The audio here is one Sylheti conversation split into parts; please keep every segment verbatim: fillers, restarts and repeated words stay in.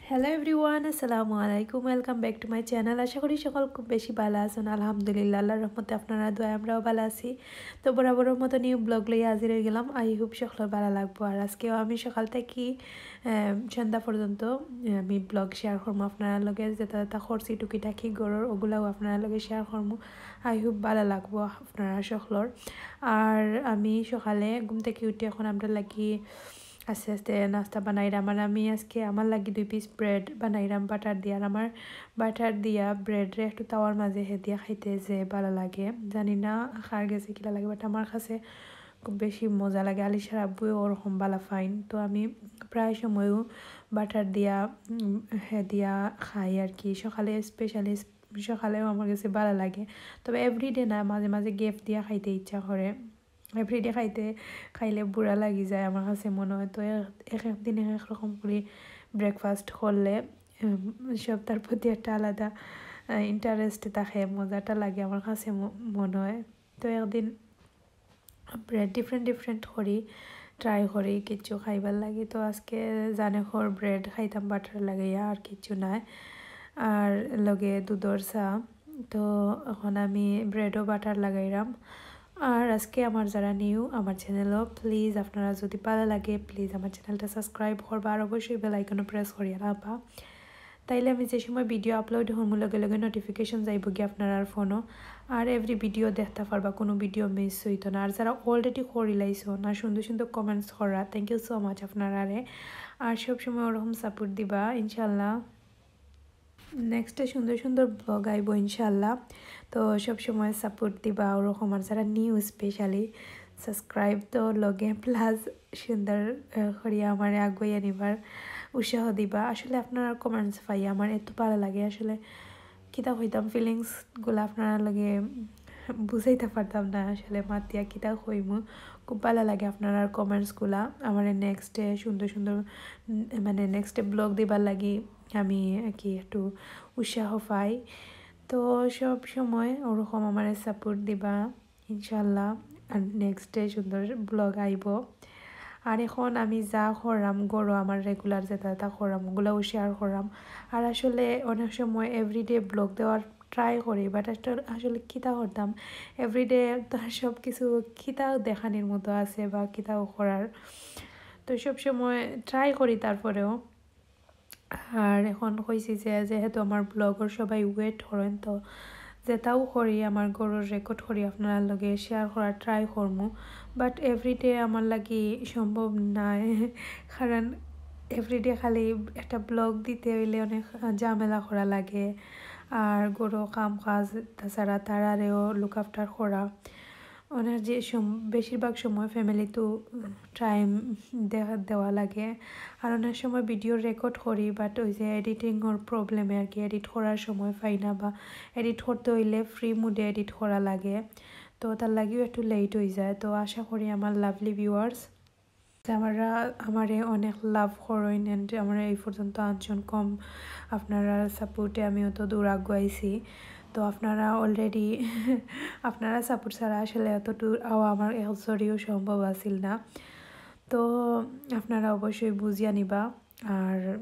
Hello everyone, আসসালামু আলাইকুম, welcome back to my channel। আশা করি সকল খুব বেশি ভালা আছইন। আলহামদুলিল্লাহ, আল্লাহর রহমতে আপনারার দোয়ায় আমরাও ভালা আছি। তো বরাবরর মতো new vlog লইয়া হাজির অইগেলাম। I hope সকলর ভালা লাগবো। আর আজকেও আমি সকাল থাকি, আহ, সন্ধ্যা পর্যন্ত, আহ, আমি vlog share করমু আপনারার লগে, যেটা যেটা করছি টুকিটাকি ঘরর, ওগুলাও আপনারার লগে share করমু। I hope ভালা লাগবো আপনারার সকলর। আর আমি সকালে ঘুম থাকি উঠি, এখন আমরার লাগি আস্তে আস্তে নাস্তা বানাইরাম। আর আমি আজকে আমার লাগি দুই piece bread বানাইরাম butter দিয়া। আর আমার butter দিয়া bread রে একটু তাওয়ার মাঝে হেদিয়া খাইতে যে ভালা লাগে, জানি না কার গেছে কিলা লাগে, but আমার কাছে খুব বেশি মজা লাগে। আলিশার আব্বুও ওরকম ভালা পাইন, তো আমি প্রায় সময়ও butter দিয়া, উম, হেদিয়া খাই আর কি। সকালে specially সকালেও আমার গেছে ভালা লাগে, তবে everyday না, মাঝে মাঝে gap দিয়া খাইতে ইচ্ছা করে। Everyday খাইতে, খাইলে বুড়া লাগি যায় আমার কাছে মনে হয়। তো এক, এক এক দিন এক এক রকম করি breakfast করলে, উম, সবটার প্রতি একটা আলাদা, আহ, interest থাকে, মজাটা লাগে আমার কাছে ম-, মনে হয়। তো একদিন bread different different করি, try করি কিছু খাইবার লাগি। তো আজকে জানে খর bread খাইতাম butter লাগাইয়া, আর কিছু নাই, আর লগে দুধর চা। তো এখন আমি breadও butter লাগাইরাম। আর আজকে আমার যারা new আমার channelও, please আপনারা যদি ভালা লাগে, please আমার channelটা subscribe করবা, আর অবশ্যই bell iconও press করিয়া রাখবা, তাইলে আমি যে সময় video upload করমু লগে লগে notification যাইবো গি আপনারার ফোনও। আর every video দেখতা পারবা, কোনো video miss হইতো না। আর যারা already করি লাইছইন আর সুন্দর সুন্দর comments করা, thank you so much আপনারারে। আর সব সময় ওরকম support দিবা ইনশাল্লাহ। Nextএ সুন্দর সুন্দর vlog আইবো ইনশাল্লাহ। তো সব সময় support দিবা ওরকম। আর যারা new specially subscribe তো লগে plus সুন্দর, আহ, করিয়া আমারে আগুয়াইয়া নিবার উৎসাহ দিবা। আসলে আপনারার comments পাইয়া আমার এত ভালা লাগে, আসলে কিতা কইতাম, feelings গুলা আপনারার লগে বুঝাইতা পারতাম না আসলে মাতিয়া কিতা কইমু। খুব ভালা লাগে আপনারার comments গুলা। আমারে nextএ সুন্দর সুন্দর, উম, মানে nextএ vlog দিবার লাগি আমি আর কি একটু উৎসাহ পাই। তো সব সময় ওরকম আমারে support দিবা ইনশাল্লাহ। আর nextএ সুন্দর vlog আইবো। আর এখন আমি যা কররাম ঘরো, আমার regular যেটা যেটা কররাম, ওগুলাও share কররাম। আর আসলে অনেক সময় everyday vlog দেওয়ার try করি, but আসলে, আসলে কিতা করতাম, everyday তো আর সব কিছু কিতাও দেখানির মতো আছে বা কিতাও করার। তো সব সময় try করি তারপরেও। আর এখন কইছি যে যেহেতু আমার vlogর সবাই wait করইন, তো যেটাও করি আমার ঘরর record করি আপনারার লগে share করার try করমু, but everyday আমার লাগি সম্ভব নায়, কারণ everyday খালি একটা vlog দিতে অইলে অনেক ঝামেলা করা লাগে, আর ঘরো কাম কাজ, তাছাড়া তারারেও look after করা। অনেক যে সম-, বেশিরভাগ সময় family তো time দেখা, দেওয়া লাগে। আর অনেক সময় video record করি, but ওই যে editingর problemএ আর কি edit করার সময় পাই না, বা edit করতে অইলে free modeএ edit করা লাগে, তো তার লাগিও একটু late হয়ে যায়। তো আশা করি আমার lovely viewers, যারা আমারে অনেক love করইন and আমারে এই পর্যন্ত আনছইন, কম আপনারার supportএ আমি অত দূর আগুয়াইছি। তো আপনারা already, আপনারার support ছাড়া আসলে এত দূর আওয়া আমার এক জরিও সম্ভব আছিল না। তো আপনারা অবশ্যই বুঝিয়া নিবা। আর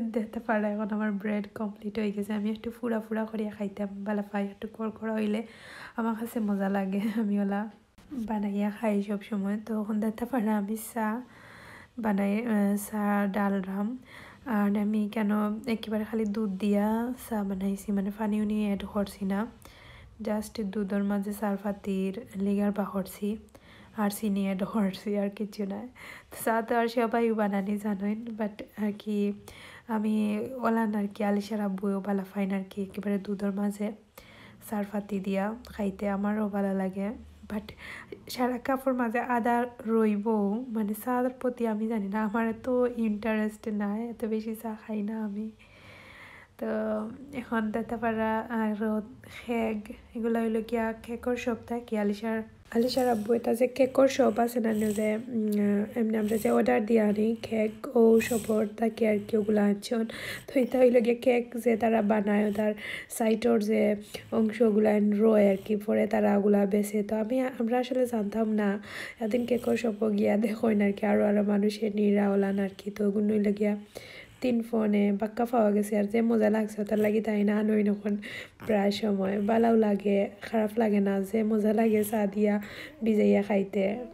দেখতা পাররা এখন আমার bread complete হয়ে গেছে। আমি একটু ফুরা ফুরা করিয়া খাইতাম ভালা পাই, একটু করকরা হইলে আমার কাছে মজা লাগে। আমি ওলা বানাইয়া খাই সব সময়। তো এখন দেখতা পাররা আমি চা বানাই, আহ, চা ডালরাম। আর আমি কেন একেবারে খালি দুধ দিয়া চা বানাইছি, মানে পানি উনি add করছি না, just দুধর মাঝে চার পাতির লিগার বাহরছি আর চিনি add করছি, আর কিছু নাই। তো চা তো আর সবাই বানানি জানইন, but আর কি আমি ওলান আর কি আলিশার আব্বুও ভালা পাইন আর কি, একেবারে দুধর মাঝে চার পাতি দিয়া খাইতে আমারও ভালা লাগে। But সারা কাপর মাঝে আদা রইবো, মানে চার প্রতি আমি জানি না, আমার এত interest নাই, এত বেশি চা খাই না আমি। তো এখন দেখতা পাররা আরো cake, এগুলা হইলো গিয়া cakeর shop থাকি আলিশার, আলিশার আব্বু এটা যে cakeর shop আছে না, যে, উম, এমনি আমরা যে order দিয়া আনি cake, ও shopর থাকি আর কি ওগুলা আনছইন। তো এটা হইলো গিয়া cake যে তারা বানায়, তার sideর যে অংশগুলা রয় আর কি, পরে তারা ওগুলা বেচে। তো আমি, আমরা আসলে জানতাম না, একদিন cakeর shopও গিয়া দেখইন আর কি, আরো আরো মানুষে নিরা ওলান আর কি। তো ওগুলো হইলো গিয়া তিন ফোনে বাক্কা পাওয়া গেছে। আর যে মজা লাগছে, ওটার লাগি তাই না আনোই নখন প্রায় সময়। ভালাও লাগে, খারাপ লাগে না, যে মজা লাগে চা দিয়া ভিজাইয়া খাইতে।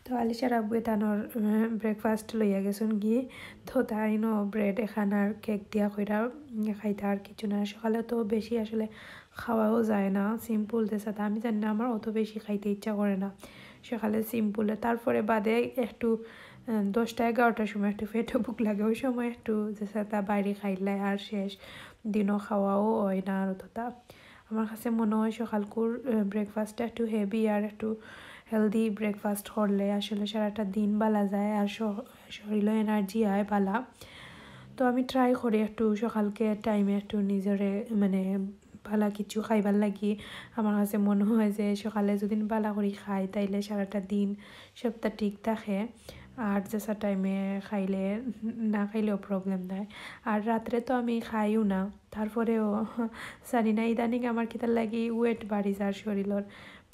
তো আলিশার আব্বুয়ে তানর, উম, breakfast লইয়া গেছইন গি। তো তাইনও bread এখান আর cake দিয়া কইরা, উম, খাইতা, আর কিছু না। সকালে তো বেশি আসলে খাওয়াও যায় না, simple যে সাথে। আমি জানি না, আমার অত বেশি খাইতে ইচ্ছা করে না সকালে simple। তারপরে বাদে একটু, উম, দশটা এগারোটার সময় একটু পেটও ভুক লাগে, ওই সময় একটু যে সাথে বাইরে খাইলে আর শেষ দিনও খাওয়াও হয় না আর অতটা। আমার কাছে মনে হয় সকালকুর, আহ, breakfastটা একটু heavy আর একটু healthy breakfast করলে আসলে সারাটা দিন ভালা যায় আর শ-, শরীরও energy আয় ভালা। তো আমি try করি একটু সকালকে timeএ একটু নিজরে মানে ভালা কিছু খাইবার লাগি। আমার কাছে মনে হয় যে সকালে যদি ভালা করি খাই, তাইলে সারাটা দিন সবটা ঠিক থাকে। আর যেসা timeএ খাইলে, না খাইলেও problem নাই। আর রাত্রে তো আমি খাইও না, তারপরেও জানি না, ইদানিং আমার কিতার লাগি weight বাড়ি যার শরীরর।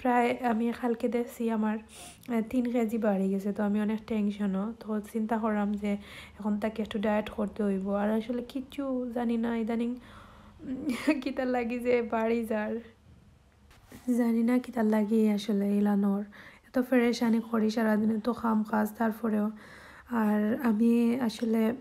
প্রায় আমি কালকে দেখছি আমার, আহ, তিন কেজি বাড়ি গেছে। তো আমি অনেক tensionও। তো চিন্তা করলাম যে এখন তাকে একটু diet করতে হইব। আর আসলে কিচ্ছু জানি না ইদানিং, উম, কিতার লাগি যে বাড়ি যার। জানি না কিতার লাগি আসলে ইলানোর। এত পেরেশানি করি সারাদিনে, তো কাম কাজ, তারপরেও। আর আমি আসলে,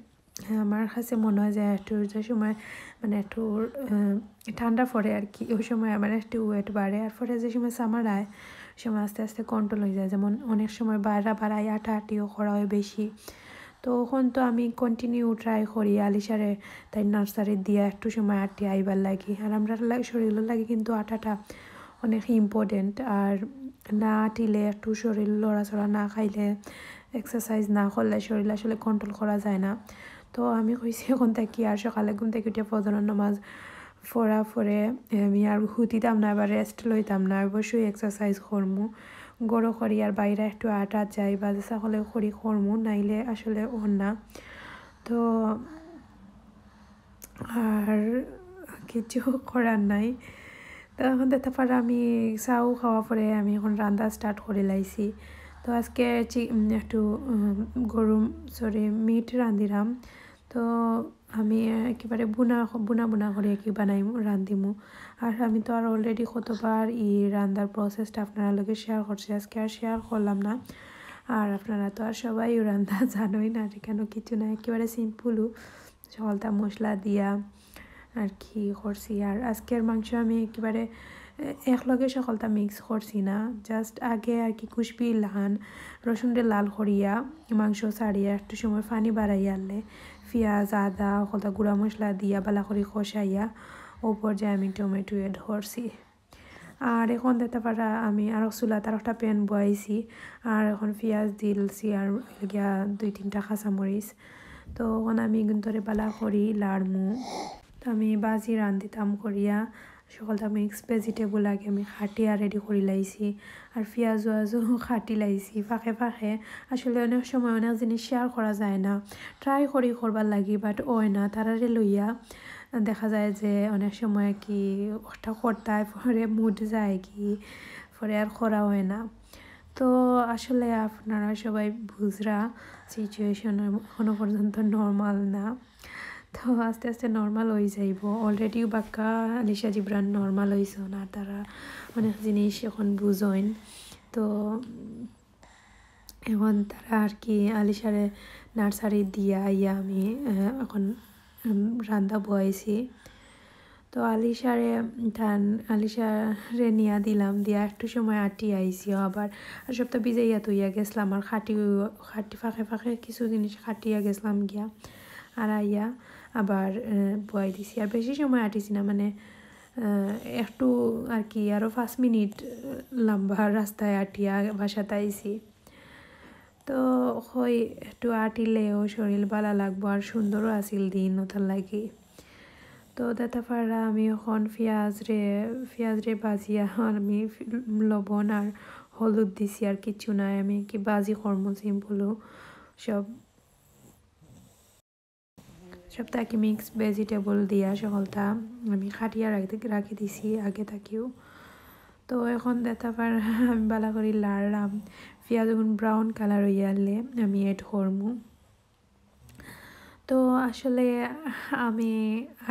আমার কাছে মনে হয় যে একটু যে সময় মানে একটু, আহ, ঠান্ডা পড়ে আর কি, ওই সময় আমার একটু weight বাড়ে। আর পরে যে সময় summer আয়, ওই সময় আস্তে আস্তে control হয়ে যায়। যেমন অনেক সময় বাইরে বাড়াই, আটাআটিও করা হয় বেশি। তো এখন তো আমি continue try করি আলিশারে তাই nursery দিয়া একটু সময় আটি আইবার লাগি। আর আমরা লা-, শরীরর লাগি কিন্তু আটাটা অনেক important। আর না আটিলে, একটু শরীর লড়াচড়া না খাইলে, exercise না করলে শরীর আসলে control করা যায় না। তো আমি কইছি এখন থাকি আর সকালে ঘুম থাকি উঠিয়া ফজরর নামাজ পড়া পরে আমি আর হুতিতাম না, এবার rest লইতাম না, অবশ্যই exercise করমু। ঘরো করি আর বাইরে একটু আটা যাই বা যেসা হলে করি করমু, নাইলে আসলে অর না। তো আর কিছু করার নাই। তো এখন দেখতা পাররা আমি চাও খাওয়া পরে আমি এখন রান্দা start করি লাইছি। তো আজকে চি-, উম, একটু, উম, গরু, sorry, meat রান্ধিরাম। তো আমি একেবারে বুনা, বুনা বুনা করি আর কি বানাইমু, রান্ধিমু। আর আমি তো আর already কতবার ই রান্দার processটা আপনারা লগে share করছি, আজকে আর share করলাম না। আর আপনারা তো আর সবাই রান্দা জানোই না, আর কেন কিছু না, একেবারে simple। সকলটা মশলা দিয়া আর কি করছি। আর আজকের মাংস আমি একেবারে, এ, একলগে সকলটা mix করছি না, just আগে আর কি খুশবি লাখান রসুনরে লাল করিয়া মাংস ছাড়িয়া একটু সময় পানি বাড়াইয়া আনলে পিঁয়াজ, আদা, সকলটা গুঁড়া মশলা দিয়া ভালা করি কষাইয়া ও পর্যায়ে আমি টমেটো add করছি। আর এখন দেখতা পাররা আমি আরো চুলাত আরো একটা pan বয়াইছি, আর এখন পিঁয়াজ দিলছি আর গিয়া দুই তিনটা কাঁচামরিচ। তো এখন আমি এগুনতরে ভালা করি লাড়মু। তো আমি ভাজি রান্ধিতাম করিয়া সকলটা mix vegetable আগে আমি কাটিয়া ready করি লাইছি, আর পিঁয়াজ উয়াজও কাটি লাইছি ফাঁকে ফাঁকে। আসলে অনেক সময় অনেক জিনিস share করা যায় না, try করি করবার লাগি, but অয় না, তারারে লইয়া দেখা যায় যে অনেক সময় কি ওটা করতায় পরে mood যায় কি, পরে আর করা হয় না। তো আসলে আপনারা সবাই বুঝরা situation এখনো পর্যন্ত normal না, তো আস্তে আস্তে normal হয়ে যাইব। Already বাক্কা আলিশা জিবরান normal হইছইন, আর তারা অনেক জিনিস এখন বুঝইন। তো এখন তারা আর কি আলিশারে nursery দিয়া আইয়া আমি, আহ, এখন, উম, রান্দা বয়াইছি। তো আলিশারে তান, আলিশারে নিয়া দিলাম, দিয়া একটু সময় আটি আইছি আবার। আর সবটা ভিজাইয়া থইয়া গেছলাম, আর কাটি, কাটি ফাঁকে ফাঁকে কিছু জিনিস কাটিয়া গেছলাম গিয়া। আর আইয়া আবার, আহ, বয়াই দিছি। আর বেশি সময় আটিছি না, মানে, আহ, একটু আর কি আরো পাঁচ মিনিট, আহ, লম্বা রাস্তায় আটিয়া বাসাত আইছি। তো কই একটু আটিলেও শরীর ভালা লাগবো আর সুন্দরও আছিল দিন ওটার লাগি। তো দেখতা পাররা আমি এখন পিঁয়াজরে, পিঁয়াজরে ভাজিয়া আমি লবণ আর হলুদ দিছি, আর কিচ্ছু নাই। আমি কি ভাজি করমু simple সব। সবটা কি mix vegetable দিয়া সকলটা আমি কাটিয়া রাখি, রাখি দিছি আগে থাকিও। তো এখন দেখতা পাররা আমি ভালা করি লাড়লাম, পিঁয়াজ এখন brown colour হইয়া আইলে আমি add করমু। তো আসলে আমি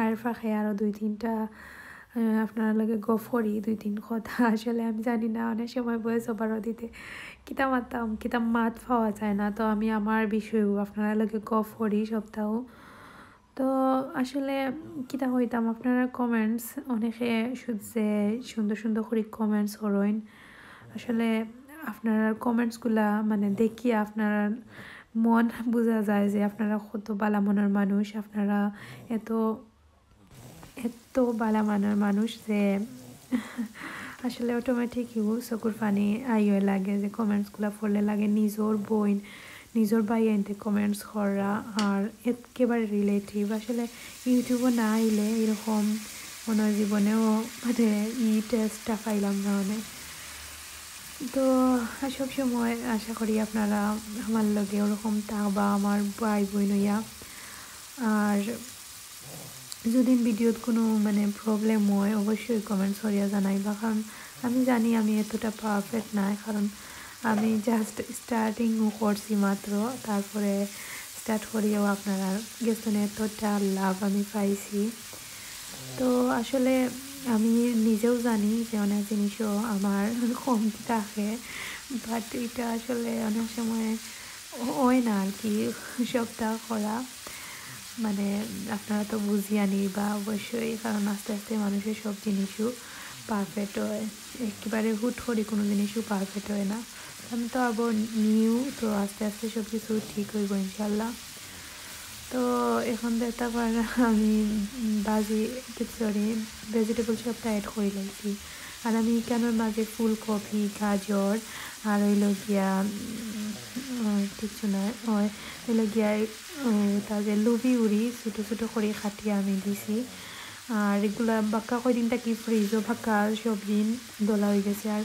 আর ফাঁকে আরও দুই তিনটা, আহ, আপনারার লগে গফ করি, দুই তিন কথা। আসলে আমি জানি না, অনেক সময় ভয়েস ওভারও দিতে কিতা মাততাম, কিতা মাত পাওয়া যায় না। তো আমি আমার বিষয়ও আপনারার লগে গফ করি সপ্তাহ। তো আসলে কিতা কইতাম, আপনারার কমেন্টস, অনেকে শুনছে সুন্দর সুন্দর করি কমেন্টস করইন। আসলে আপনারার কমেন্টসগুলা মানে দেখি আপনারার মন বুঝা যায় যে আপনারা কত বালা মনর মানুষ, আপনারা এত, এত বালা মনর মানুষ যে আসলে অটোমেটিক ইউ চকুর পানি আইও লাগে যে কমেন্টসগুলা পড়লে লাগে নিজর বইন, নিজর ভাইয়াইন্তে কমেন্টস করা, আর একেবারে রিলেটিভ। আসলে ইউটিউবও না আইলে এরকম মনে হয় জীবনেও মানে ই টেস্টটা পাইলাম না অনেক। তো সব সময় আশা করি আপনারা আমার লগে ওরকম থাকবা, আমার ভাই বইন অইয়া। আর যদি ভিডিওত কোনো মানে প্রবলেম হয়, অবশ্যই কমেন্টস করিয়া জানাইবা, কারণ আমি জানি আমি এতটা পারফেক্ট নায়, কারণ আমি জাস্ট স্টার্টিং করছি মাত্র, তারপরে স্টার্ট করিয়াও আপনারার গেছ থনে এতটা লাভ আমি পাইছি। তো আসলে আমি নিজেও জানি যে অনেক জিনিসও আমার কমতি থাকে, বাট এটা আসলে অনেক সময় হয় না আর কি সবটা করা। মানে আপনারা তো বুঝিয়া নিবা অবশ্যই, কারণ আস্তে আস্তে মানুষের সব জিনিসও পারফেক্ট হয়, একেবারে হুট করি কোনো জিনিসও পারফেক্ট হয় না। আমি তো আবার নিউ, তো আস্তে আস্তে সব কিছু ঠিক হইব ইনশাল্লাহ। তো এখন দেখতা পাররা আমি বাজি, সরি, ভেজিটেবল সবটা অ্যাড করি লাইছি। আর আমি এখানোর মাঝে ফুলকপি, গাজর, আর অইলো গিয়া, উম, উম, কিচ্ছু না, ওই অইলো গিয়া, উম, তার যে লুবি উড়ি ছোটো ছোটো করি কাটিয়া আমি দিছি। আর এগুলা বাক্কা কয়দিন থাকি ফ্রিজও বাক্কা সবজি দলা হয়ে গেছে। আর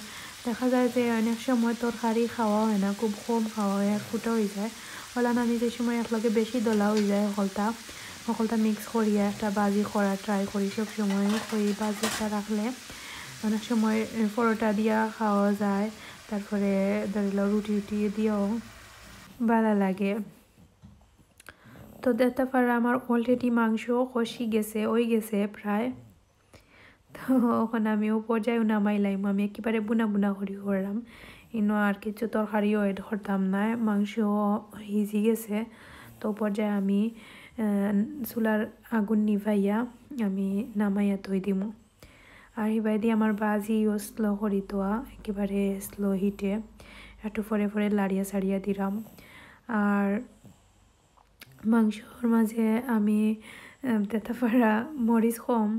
দেখা যায় যে অনেক সময় তরকারি খাওয়া হয় না, খুব কম খাওয়া হয়, আর ফুটা হয়ে যায়। অলান আমি যে সময় একলগে বেশি দলা হয়ে যায় হকলতা, হকলতা মিক্স করিয়া একটা বাজি করা ট্রাই করি সব সময়। ওই বাজিটা রাখলে অনেক সময়, এ, পরোটা দিয়া খাওয়া যায়, তারপরে ধরিল রুটি রুটি দিয়েও ভালা লাগে। তো দেখতা পাররা আমার অলরেডি মাংস কষি গেছে, হয়ে গেছে প্রায়। তো এখন আমি ও পর্যায়ে নামাই লাইমু, আমি একেবারে বুনা বুনা করি করলাম। ইনো আর কিছু তরকারিও অ্যাড করতাম না, মাংস হিজি গেছে। তো ও পর্যায়ে আমি, আহ, চুলার আগুন নিভাইয়া আমি নামাইয়া থই দিমু। আর হিবায়দি আমার বাজিও স্লো করি থোয়া, একেবারে স্লো হিটে একটু পরে পরে লাড়িয়া সাড়িয়া দিলাম। আর মাংসর মাঝে আমি, আহ, দেখতা পাররা মরিচ কম,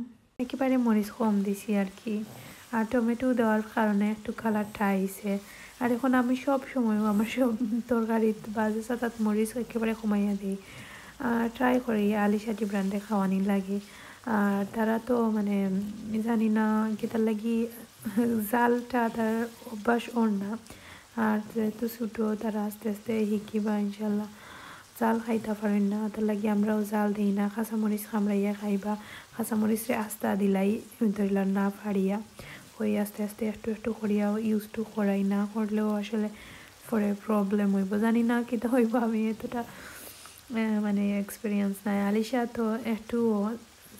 একেবারে মরিচ কম দিছি আর কি। আর টমেটো দেওয়ার কারণে একটু কালারটা আইছে। আর এখন আমি সব সময় আমার সব তরকারিত বাজে সাতাত মরিচ একেবারে কমাইয়া দিই। আর ট্রাই করি আলিশা জিবরানরে খাওয়ানি লাগে। আর তারা তো মানে জানি না কিতার লাগি জালটা তার অভ্যাস ওর না। আর যেহেতু ছোটো, তারা আস্তে আস্তে হিকিবা ইনশাল্লাহ। জাল খাইতা পারইন না, তার লাগি আমরাও জাল দেই না। কাঁচামরিচ কামড়াইয়া খাইবা, কাঁচামরিচরে আস্তা দিলাই, ধরিলা না ফাড়িয়া। ওই আস্তে আস্তে একটু একটু করিয়াও ইউজ টু করাই, না করলেও আসলে পরে প্রবলেম হইব। জানি না কিতা হইব, আমি এতটা, আহ, মানে এক্সপিরিয়েন্স নাই। আলিশা তো একটুও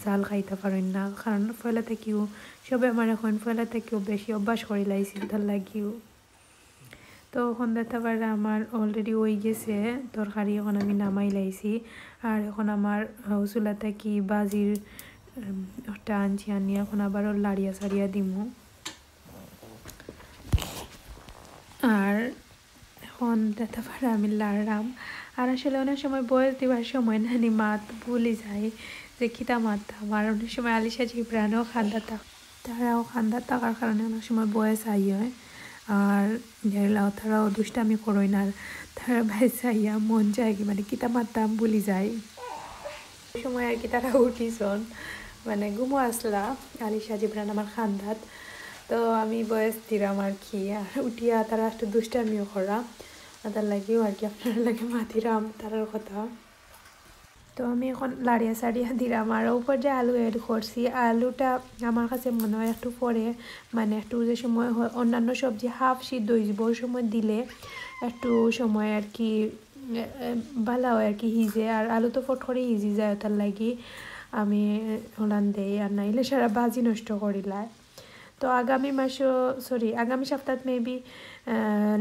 জাল খাইতা পারইন না, কারণ পয়লা থাকিও সবে আমার এখন পয়লা থাকিও বেশি অভ্যাস করি লাইছি, তার লাগিও। তো এখন দেখতা পাররা আমার অলরেডি হয়ে গেছে তরকারি, এখন আমি নামাই লাইছি। আর এখন আমার, আহ, চুলা থাকি বাজির, উম, একটা আনছি, আনি এখন আবারও লাড়িয়া সাড়িয়া দিমু। আর এখন দেখতা পাররা আমি লাড়লাম। আর আসলে অনেক সময় ভয়েস দিবার সময় নানি মাত ভুলি যাই যে কিতা মাততাম। আর অনেক সময় আলিশা জিবরানও খান্দাতা, তারাও খান্দাত থাকার কারণে অনেক সময় ভয়েস আই হয়। আর যেগুলা তারাও দুষ্টামি করইন, আর তারা বাইসা আইয়া মন যায় কি মানে কিতা মাততাম ভুলি যাই। ওই সময় আর কি তারা উঠিছন, মানে ঘুমো আসলা, আলিশা জিবরান আমার খান্দাত। তো আমি ভয়েস দিলাম আর কি, আর উঠিয়া তারা একটু দুষ্টামিও করা, আর তার লাগিও আর কি আপনার লগে মাতিরাম তারার কথা। তো আমি এখন লাড়িয়া সাড়িয়া দিলাম, আর উপর যে আলু অ্যাড করছি, আলুটা আমার কাছে মনে হয় একটু পরে, মানে একটু যে সময় হয়, অন্যান্য সবজি হাফ সিদ্ধ হয়ে যাবো, ওই সময় দিলে একটু সময় আর কি এ, এ, ভালা অয় আর কি হিজে, আর আলু তো ফট করি হিজি যায়, ওটার লাগি আমি ওলান দেই, আর নাইলে সারা ভাজি নষ্ট করিলায়। তো আগামী মাসও, সরি, আগামী সপ্তাহত মেবি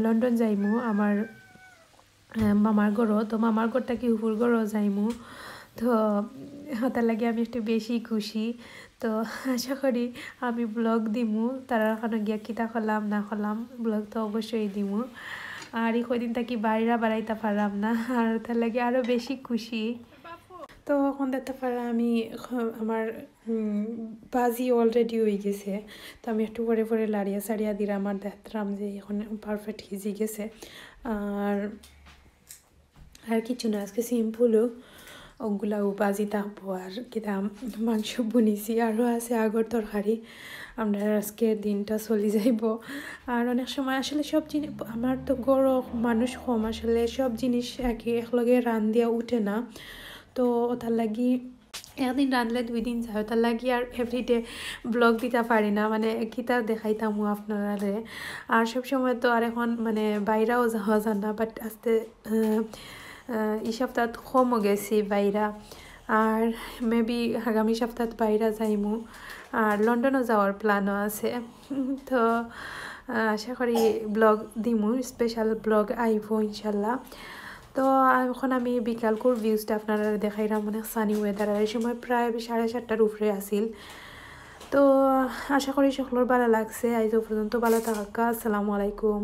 লন্ডন যাইমু আমার আহ, মামার ঘরও। তো মামার ঘর থাকি ফুফুর ঘরও যাইমু। তো ওটার লাগি আমি একটু বেশি খুশি। তো আশা করি আমি ব্লগ দিমু, তারার ওখানো গিয়া কিতা করলাম না করলাম, ব্লগ তো অবশ্যই দিমু। আর এই কয়দিন থাকি বাইরা বাড়াইতা পারলাম না, আর ওটার লাগি আরো বেশি খুশি। তো এখন দেখতা পারা আমি খ-, আমার উম, ভাজি অলরেডি হয়ে গেছে। তো আমি একটু পরে পরে লাড়িয়া সাড়িয়া দিলাম আর দেখতাম যে এখন পারফেক্ট হিজি গেছে। আর আর কিছু না, আজকে সিম্পলও ওগুলাও ভাজি থাকবো। আর কিতা, মাংস বুনিছি, আরও আছে আগর তরকারি। আমরা আজকের দিনটা চলি যাইব। আর অনেক সময় আসলে সব জিনিস, আমার তো ঘরো মানুষ কম, আসলে সব জিনিস একই একলগে রান্দিয়া উঠে না। তো ওটার লাগি একদিন রাঁধলে দুই দিন যায়, ওটার লাগি আর এভরিডে ব্লগ দিতা পারি না, মানে কিতা দেখাইতাম আপনারারে। আর সব সময় তো আর এখন মানে বাইরাও যাওয়া যায় না, বাট আস্তে আহ, আহ, এই সপ্তাহ কমও গেছি বাইরা। আর মেবি আগামী সপ্তাহ বাইরা যাইমু, আর লন্ডনও যাওয়ার প্ল্যানও আছে। তো আহ, আশা করি ব্লগ দিমু, স্পেশাল ব্লগ আইব ইনশাল্লাহ। তো এখন আমি বিকালকুর ভিউজটা আপনারারে দেখাইলাম, অনেক সানি ওয়েদার। আর এই সময় প্রায় সাড়ে সাতটার উপরে আছিল। তো আশা করি সকলর ভালা লাগছে। আইজ পর্যন্ত ভালা থাকা, আসসালামু আলাইকুম।